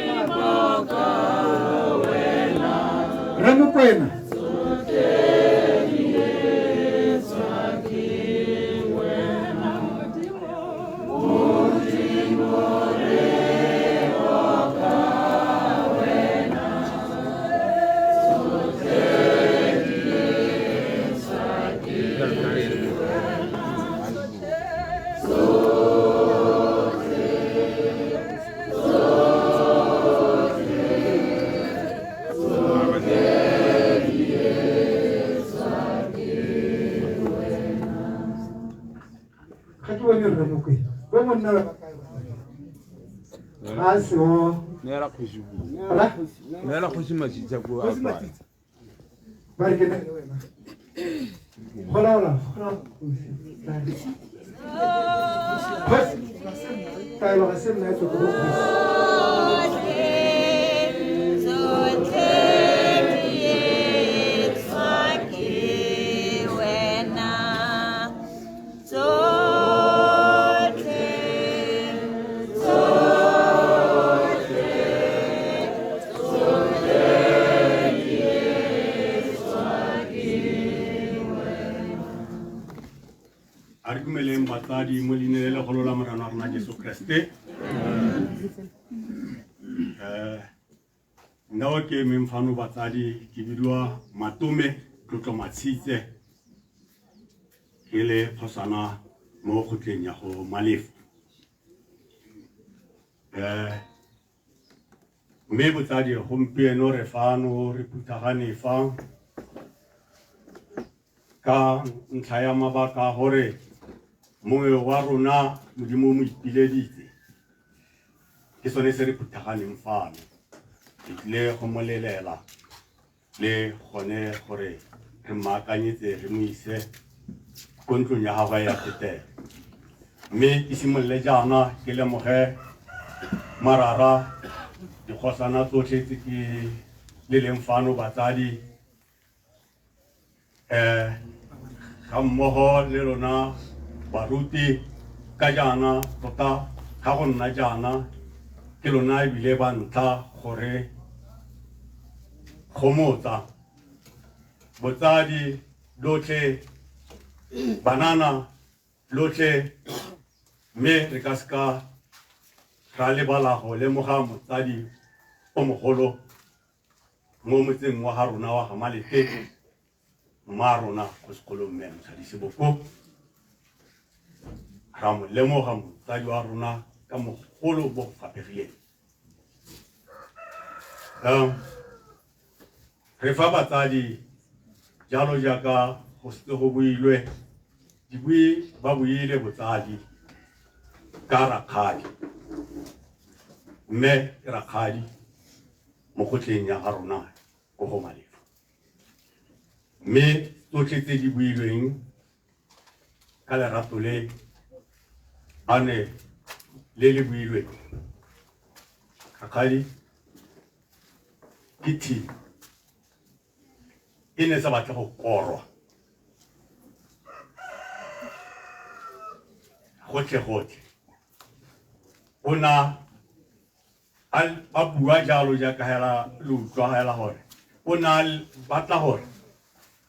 Rre Mokwena. Ga ke bone Rre Mokwena. Bo monna ba kae ba? Ga se o. Neela kgosi puo. Hola? Neela kgosi Matsitsa puo a Kgosi kwale. Matsitsa. Ba re ke na le wena. Golaola, golaola. Kgosi, taelo ga se nna e tswa ko go kgosi. A re dumeleng batsadi mo leineng le legolo la Morena wa rona Jesu Kriste. Nna o ke emeng fano batsadi ke bidiwa Matome Tlotlo Matshitse, ke le kgosana mo kgotleng ya go Malefo. Mme botsadi gompieno re fano re phuthagane fa ka ntlha ya mabaka a gore mongwe wa rona Modimo o mo ipileditse, ke sone se re phuthaganeng fano. Re tlile go mo lelela le gone gore re mmaakanyetse re mo ise ko ntlong ya gagwe ya tetelo. Mme ke simolole jaana ke lemoge marara dikgosana tsotlhe tse ke le leng fano batsadi, ga mmogo le lona baruti ka jaana tota ga go nna jaana ke lona ebile ba ntlha gore gomotsa botsadi lotlhe, banana lotlhe, mme re ka seka ra lebala go lemoga motsadi o mogolo mo motseng wa ga rona wa ga Malete, mma rona ko sekolong mme Mosadi Seboko. Ra mo lemoga motsadi wa rona ka mogolo bo go faphegileng. Re fa batsadi jalo jaaka go setse go builwe, dibui ba buile botsadi ka rakgadi, mme ke rakgadi mo kgotleng ya ga rona ko go Malefo. Mme tsotlhe tse di builweng ka lerato le ba ne le le builweng, rakgadi ke team e ne sa batle go korwa gotlhe gotlhe. O na a bua jalo jaaka hela le utlwa hela gore o na batla gore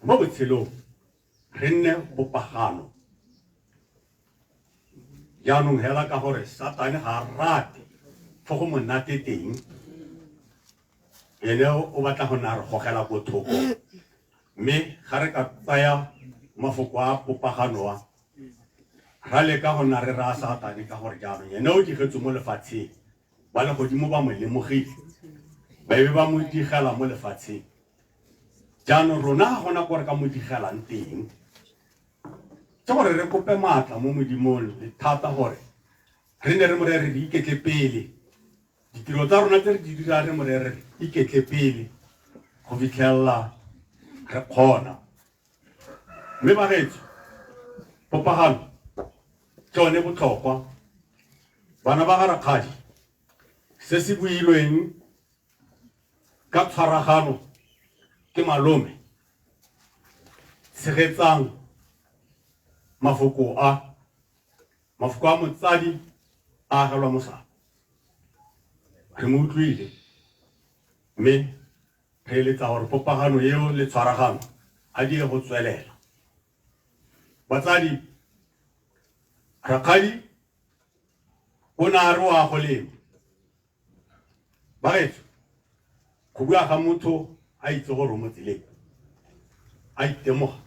mo botshelong re nne bopagano. Jaanong hela ka gore Satane ga a rate fo go monate teng, ene o batla go nna re gogela ko thoko. Mme ga re ka tsaya mafoko a popagano a, ra leka go nna re raya Satane ka gore jaanong ene o digetswe mo lefatsheng, ba legodimo ba mo lemogile, ba be ba mo digela mo lefatsheng. Jaanong rona ga gona ko re ka mo digelang teng, ke gore re kope maatla mo Modimong le thata gore re ne re mo rere re iketle pele ditiro tsa rona tse re di dirang, re mo rere re iketle pele go fitlhelela re kgona. Mme bagaetsho, popagano ke yone botlhokwa. Bana ba ga rakgadi, se se builweng ka tshwaragano ke malome, tshegetsang mafoko a, mafoko a motsadi a agelwa mosako. Re mo utlwile mme re eletsa gore popagano eo le tshwaragano a di ye go tswelela. Batsadi, rakgadi o ne a re o a go lema. Bagaetsho, go bua ga motho a itse gore o mo tseleng, a itemoga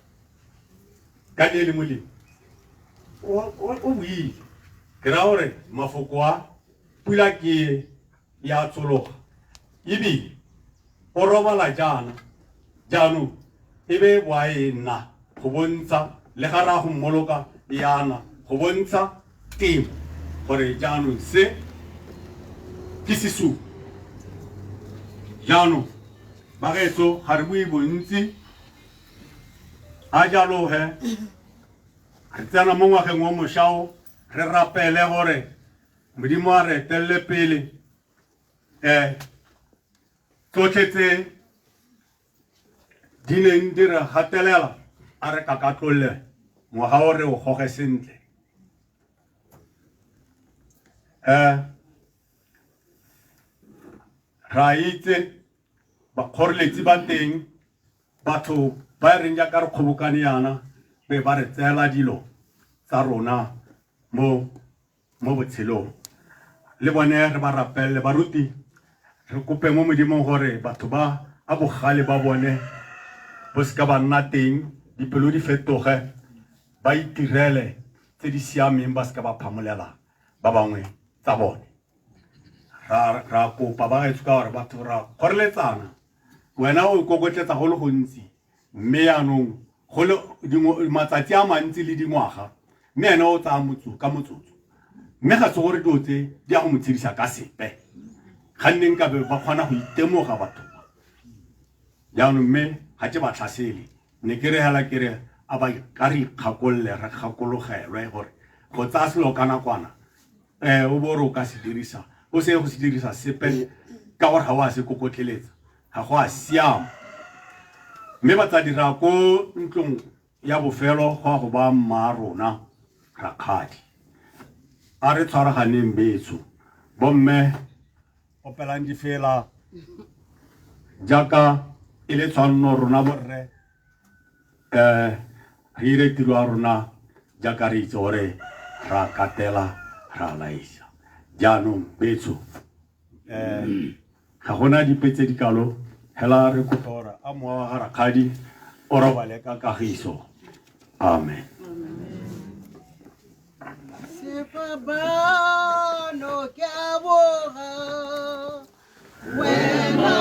ka ne e le molemi, o buile. Ke raya gore mafoko a pula ke e ya tsologa, ebile o robala jaana jaanong e be e boa e nna go bontsha le ga ra go mmoloka yana go bontsha temo gore jaanong se ke sesupo. Jaanong bagaetsho ga re bue bontsi a jalo he re tsena mo ngwageng o mošwa o re rapele gore Modimo a re etelele pele tsotlhe tse di neng di re gatelela a re kakatlolle ngwaga o re o goge sentle. Ra itse bakgoreletsi ba teng, batho ba e reng jaaka re kgobokane yana be ba re tseela dilo tsa rona mo mo botshelong. Le bone re ba rapelele. Baruti, re kope mo Modimong gore batho ba a bogale ba bone bo seka ba nna teng, dipelo di fetoge, ba itirele tse di siameng, ba seka ba phamolela ba bangwe tsa bone. Ra kopa ba gaetsho ka gore batho ra kgoreletsana, wena o ikokotletsa go le gontsi, mme yaanong go le matsatsi a mantsi le dingwaga, mme ene o tsaya ka motsotso, mme ga se gore dilo tse di ya go mo tshedisa ka sepe. Ga nne nkabe ba kgona go itemoga batho ba jaanong, mme ga ke ba tlhasele, ne ke re hela ke re a ba ka re ikgakolole, re gakologelwe gore go tsaya selo ka nakwana o bo re o ka se dirisa, o se go se dirisa sepe ka gore ga o a se kokotleletsa, ga go a siama. Mme batsadi ra ko ntlong ya bofelo go a go ba mma rona rakgadi, a re tshwaraganeng betsho, bomme opelang difela jaaka e le tshwanno rona borre, re ire tiro ya rona jaaka re itse gore ra katela ra laisa. Jaanong betsho ga gona dipe tse di kalo, hela re kopa gore a mowa wa ga rakgadi o robale ka kagiso. Amen. Sefapano ke a boga wena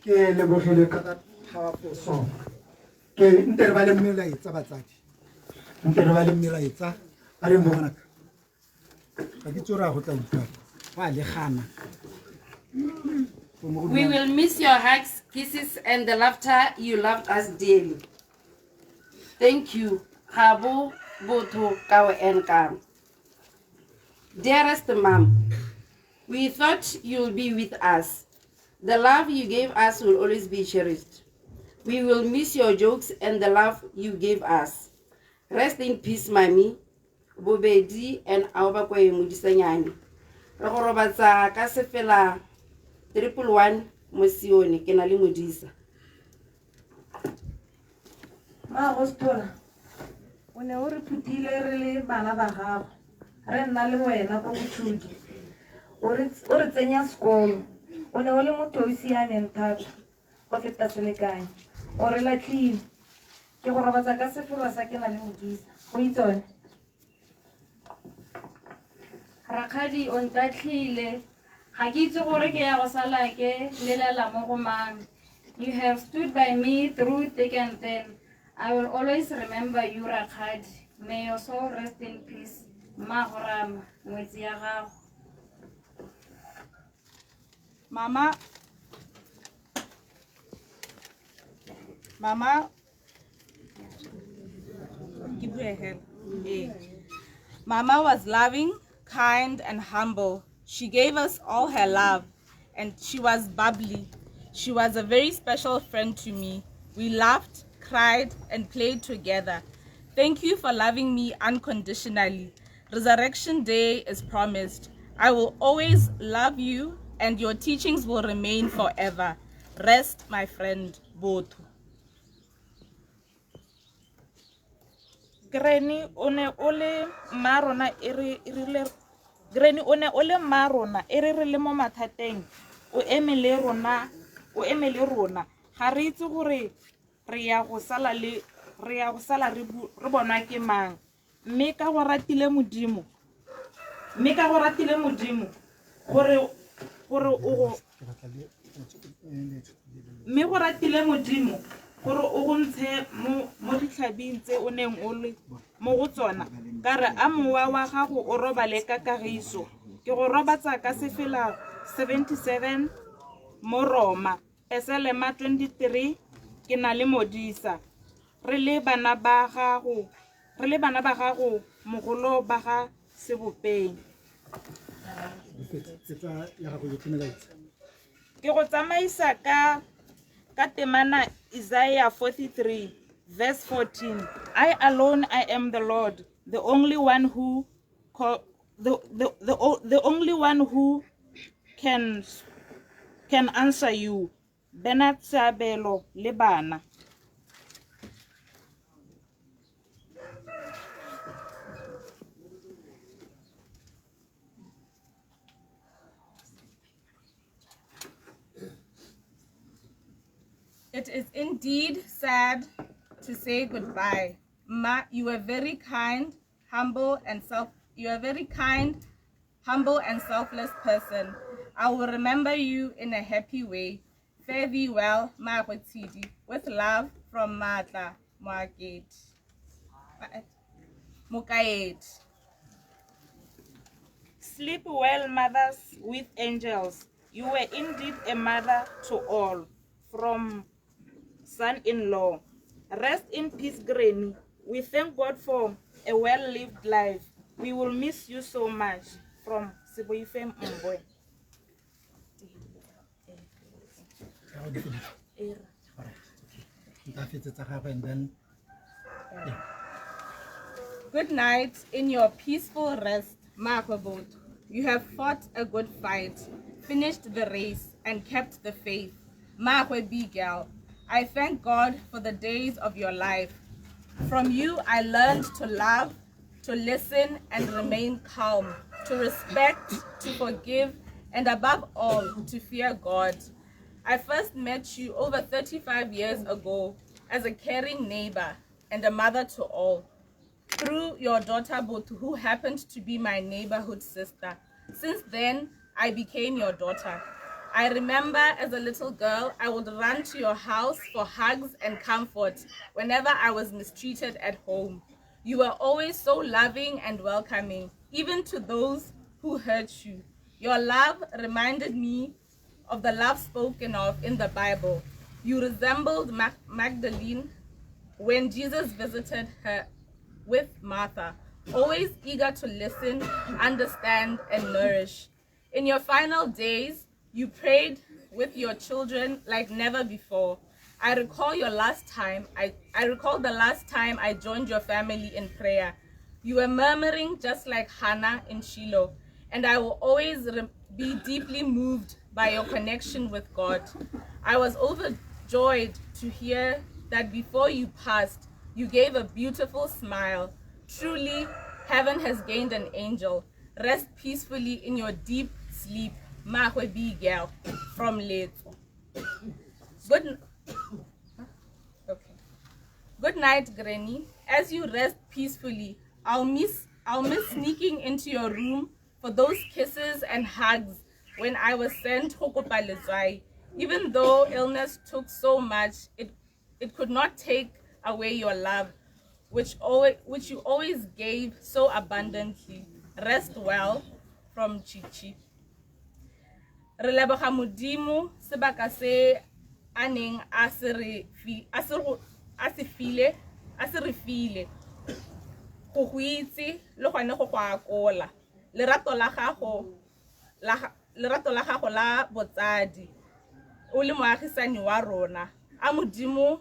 Ke lebogile ka powerful song. Ke nte re ba le melaetsa batsadi, nte re ba le melaetsa A re mo ngwanaka. Ga ke tsore a go tla utlwa. Wa le gana. We will miss your hugs, kisses, and the laughter you loved us dearly. Thank you. Gabo, Botho, Kao, and Kam. Dearest Mom, we thought you'll be with us. The love you gave us will always be cherished. We will miss your jokes and the love you gave us. Rest in peace, Mami. Bobedi and Aobakwe Modisanyane. Re go robatsa ka sefela 111 Mosione ke na le Modisa. Maagostola, o ne o re phuthile re le bana ba gago, re nna le wena ko bothudi. O re tsenya sekolo. O ne o le motho o siameng thata go feta selekanyo. O re latlhile. Ke go robatsa ka sefela sa ke na le Modisa. Go itsone. Rakgadi o ntatlhile. Ga ke itse gore ke ya go sala ke lelela mo go mang. You have stood by me through thick and thin. I will always remember you, Rakgadi. May your soul rest in peace. Mmago Rama, ngwetsi ya gago. Mama, Mama, ke bue hela. Ee. Mama was loving, kind, and humble. She gave us all her love, and she was bubbly. She was a very special friend to me. We laughed, cried, and played together. Thank you for loving me unconditionally. Resurrection Day is promised. I will always love you, and your teachings will remain forever. Rest, my friend, Botho. Granny o ne o le mma rona e re e rile Granny o ne o le mma rona e re re le mo mathateng o eme le rona o eme le rona ga re itse gore re ya go sala le re ya go sala re bonwa ke mang mme ka go ratile modimo mme ka go ratile modimo gore gore o go mme go ratile modimo gore o go ntshe mo mo ditlhabing tse o neng o le mo go tsona ka re a mowa wa gago o robale ka kagiso ke go robatsa ka sefela 77 mo Roma Pesalema 23 ke na le Modisa re le bana ba gago re le bana ba gago mogolo ba ga Sebopeng. Ke go tsamaisa ka ka temana Isaiah 43 verse 14. I alone I am the Lord, the only one who the only one who can answer you. Bernard Seabelo le bana. It is indeed sad to say goodbye. Ma, you were very kind, humble, and self. You are very kind, humble, and selfless person. I will remember you in a happy way. Fare thee well, Magotidi. With love from Matla Moaketi. Mokaedi. Sleep well, mothers with angels. You were indeed a mother to all. From son-in-law. Rest in peace, Granny. We thank God for a well-lived life. We will miss you so much. From Seboifem Mbwe. Good night in your peaceful rest, Magobot. You have fought a good fight, finished the race, and kept the faith. Magwe Bigel, I thank God for the days of your life. From you, I learned to love, to listen, and remain calm, to respect, to forgive, and above all, to fear God. I first met you over 35 years ago as a caring neighbor and a mother to all. Through your daughter, Botho, who happened to be my neighborhood sister. Since then, I became your daughter. I remember as a little girl, I would run to your house for hugs and comfort whenever I was mistreated at home. You were always so loving and welcoming, even to those who hurt you. Your love reminded me of the love spoken of in the Bible. You resembled Magdalene when Jesus visited her with Martha, always eager to listen, understand, and nourish. In your final days, you prayed with your children like never before. I recall your last time, I recall the last time I joined your family in prayer. You were murmuring just like Hannah in Shiloh, and I will always be deeply moved by your connection with God. I was overjoyed to hear that before you passed, you gave a beautiful smile. Truly, heaven has gained an angel. Rest peacefully in your deep sleep, Mahwe Bigel from Letso. Good, okay. Good night, Granny. As you rest peacefully, I'll miss sneaking into your room for those kisses and hugs when I was sent go kopa letswai. Even though illness took so much, it could not take away your love, which you always gave so abundantly. Rest well, from Chichi. Re leboga Modimo sebaka se a neng a se re file go go itse le gone go go akola. Lerato la gago la botsadi o le moagisani wa rona, a Modimo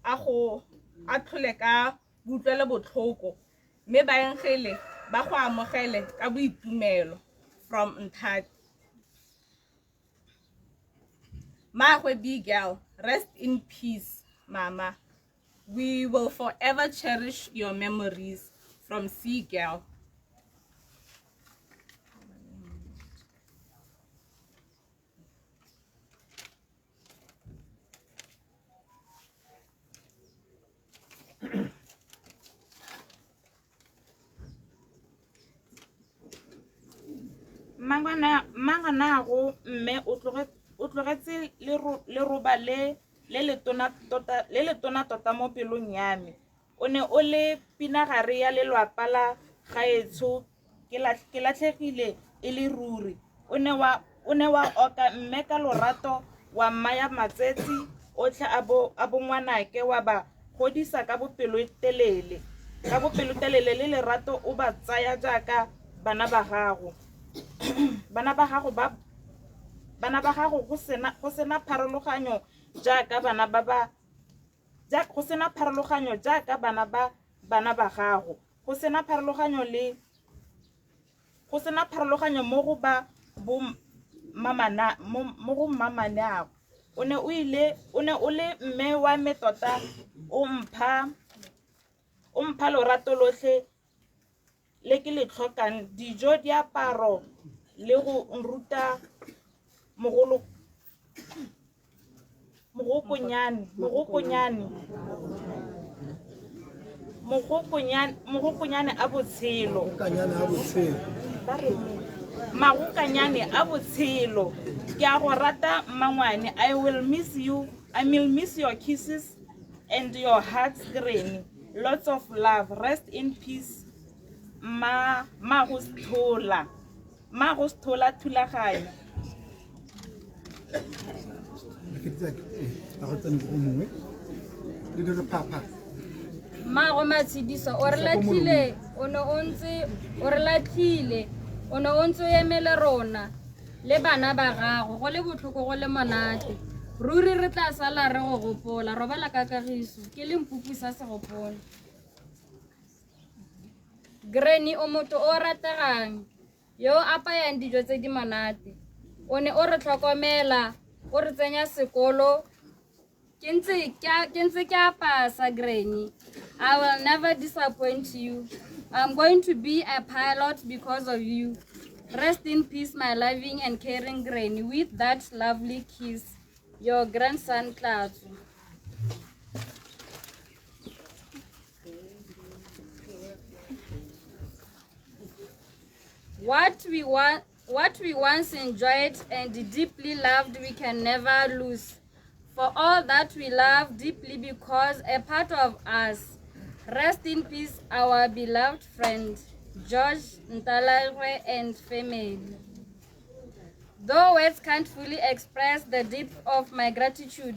a go a tlhole ka boutlwelo botlhoko mme baengele ba go amogele ka boitumelo. From Nthati. Magwe Bigel, rest in peace, Mama. We will forever cherish your memories. From Seagull. Mangwana mme o tlogetse leroba le letona tota mo pelong ya me. O ne o le pinagare ya lelwapa la gaetsho, ke latlhegile e le ruri. O ne wa oka mme ka lorato wa mmaya matsetsi otlhe a bongwanake, wa ba godisa ka bopelotelele le lerato, o ba tsaya jaaka bana ba gago. Bana ba gago go sena pharologanyo jaaka bana ba go sena pharologanyo jaaka bana ba bana ba gago, go sena pharologanyo mo go ba bo mamana mo go mamanago. O ne o le mme wa me tota, o mpha lorato lotlhe le ke le tlhokang, dijo, diaparo le go nruta mogokonyane a botshelo. Magokanyane a botshelo. Ke a go rata mmangwane. I will miss you. I will miss your kisses and your heart's granny. Lots of love. Rest in peace. Ma go Sethola Thulaganyo. Mmago Matshidiso, o re latlhile, o ne o ntse o emele rona le bana ba gago, go le botlhoko go le monate. Ruri re tla sala re go gopola. Robala ka kagiso, ke le mpupu sa segopola. Granny, o motho o rategang yo o apayang dijo tse di monate. O ne o re tlhokomela, o re tsenya sekolo. Ke ntse ke a pasa, Granny. I will never disappoint you. I'm going to be a pilot because of you. Rest in peace, my loving and caring Granny. With that lovely kiss, your grandson, Tlatso. What we once enjoyed and deeply loved, we can never lose. For all that we love deeply, because a part of us. Rest in peace, our beloved friend, George Ntalagwe and family. Though words can't fully express the depth of my gratitude,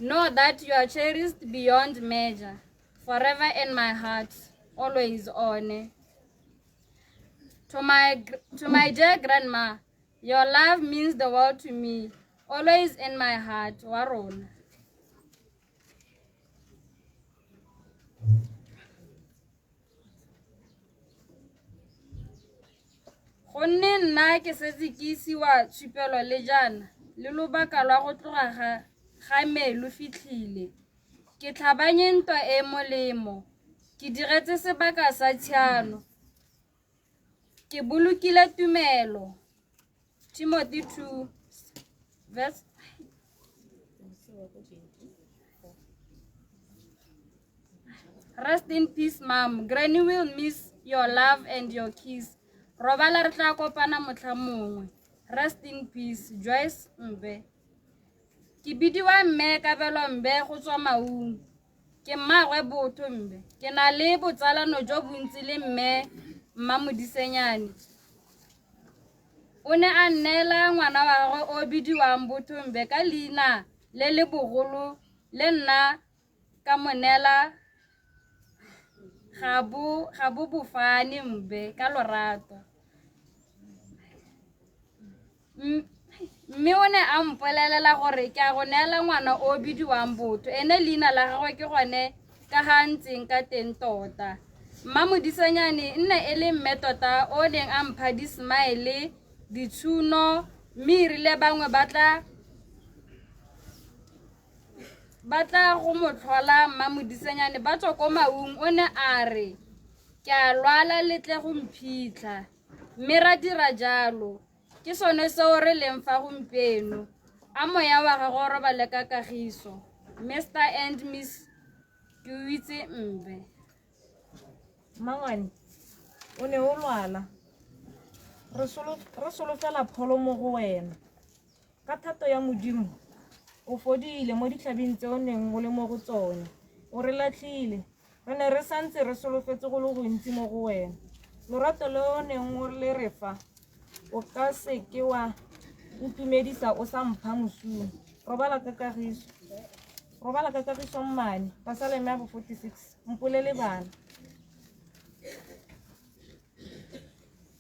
know that you are cherished beyond measure, forever in my heart, always on. To my, to my dear grandma, your love means the world to me, always in my heart, Warona. Gonne nna ke setse ke isiwa tshupelo le jaana le lobaka lwa go tloga ga, ga me lo fitlhile. Ke tlhabanye ntwa e molemo, ke diretse sebaka sa tshiano, ke bolokile tumelo. Timothy 2 verse Rest in peace, mom. Granny will miss your love and your kiss. Robala re tla kopana motlha mongwe. Rest in peace, Joyce Mbe. Ke bidiwa mme Kabelo Mbe go tswa Maung. Ke mmaagwe Botho Mbe. Ke na le botsalano jo bontsi le mme Mmamodisenyane. O ne a nneela ngwana wa gagwe o bidiwang Botho Mbe ka leina le le bogolo le nna ka mo neela ga bo ga bo bofane mbe ka lorato. Mme o ne a mpolelela gore ke a go neela ngwana o bidiwang Botho, ene leina la gagwe ke gone ka ga ntseng ka teng tota. Mmamodisenyane nne e le mme tota o neng a mpha di-smile, ditšhuno, mme erile bangwe ba tla ba tla go mo tlhola Mmamodisenyane ba tswa ko Maung, o ne a re ke a lwala le tle go mphitlha, mme ra dira jalo. Ke sone seo re leng fa gompieno. A moya wa gago o robale ka kagiso. Mr and Miss Ke Mbe. Mmangwane, o ne o lwala. Re solofela pholo mo go wena. Ka thato ya Modimo, o fodile mo ditlhabing tse o neng o le mo go tsone. O re latlhile. Re ne re santse re solofetse go le gontsi mo go wena. Lorato le o neng o le re fa, o ka seke wa ntumedisa o sa mpha mosumo. Robala ka kagiso. Robala ka kagiso mmane. Pasaleme ya bo 46. Mpolele bana.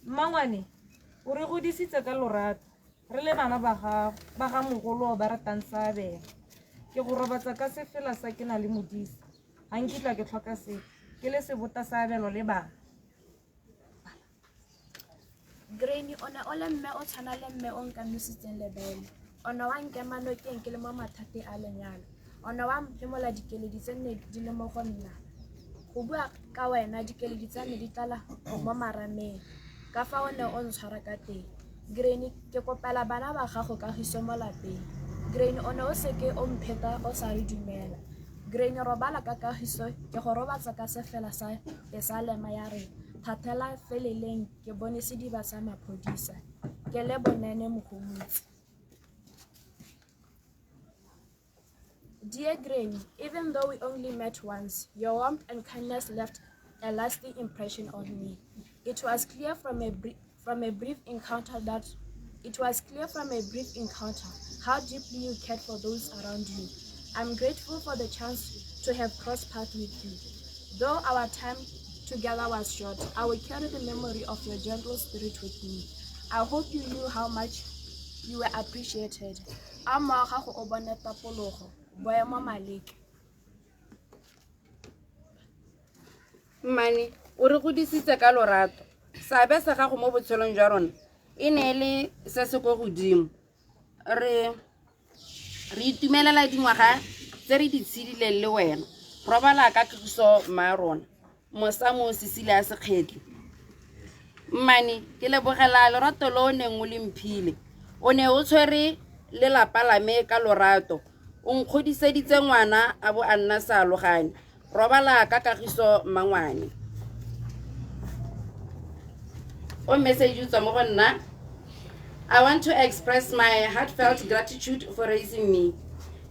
Mmangwane, o re godisitse ka lorato. Re le bana ba gago, ba ga mogolo ba ratang sabela. Ke go robatsa ka sefela sa ke na le modisa. Ga nkitla ke tlhoka sepe. Ke le sebota sabelo le bana. Granny, o ne o le mme o tshwana le mme o nkamisitseng lebele. O ne wa nkema nokeng ke le mo mathateng a lenyalo. O ne wa mphemola dikeledi tse nne di le mo go nna. Go bua ka wena dikeledi tsa me di tlala mo marameng. Ka fa o ne o ntshwara ka teng. Granny, ke kopela bana ba gago kagiso mo lapeng. Granny, o ne o seke o mpheta o sa re dumela. Granny, robala ka kagiso, ke go robatsa ka sefela sa pesalema ya re thathela feleleng ke bone sediba sa maphodisa. Ke le bonene mogomotsi. Dear Granny, even though we only met once, your warmth and kindness left a lasting impression on me. It was clear from a brief encounter that it was clear from a brief encounter how deeply you cared for those around you. I'm grateful for the chance to have crossed paths with you. Though our time together was short, I will carry the memory of your gentle spirit with me. I hope you knew how much you were appreciated. A moya wa gago o bone tapologo, boemo Maleke. Mmane, o re godisitse ka lorato. Seabe sa gago mo botshelong jwa rona e ne e le se se ko godimo. Re itumelela dingwaga tse re di tshedileng le wena. Robala ka kagiso mma rona. Mosamo Cecilia Sekgetli. Mmane, ke lebogela lorato lo o neng o le mphile. O ne o tshwere lelapa la me ka lorato. O nkgodiseditse ngwana a bo a nna saalogane. Robala ka kagiso mmangwane. O message o tswa mo go nna. I want to express my heartfelt gratitude for raising me.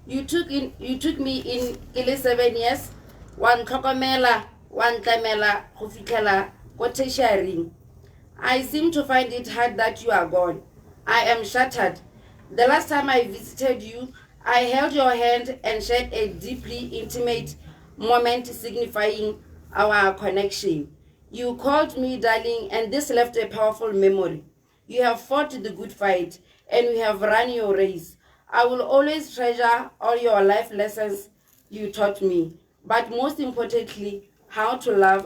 You took me in ke le 7 years. Wa ntlhokomela, Wa ntlamela go fitlhela ko tertiaryng. I seem to find it hard that you are gone. I am shattered. The last time I visited you, I held your hand and shared a deeply intimate moment signifying our connection. You called me darling, and this left a powerful memory. You have fought the good fight, and we have run your race. I will always treasure all your life lessons you taught me, but most importantly, how to love.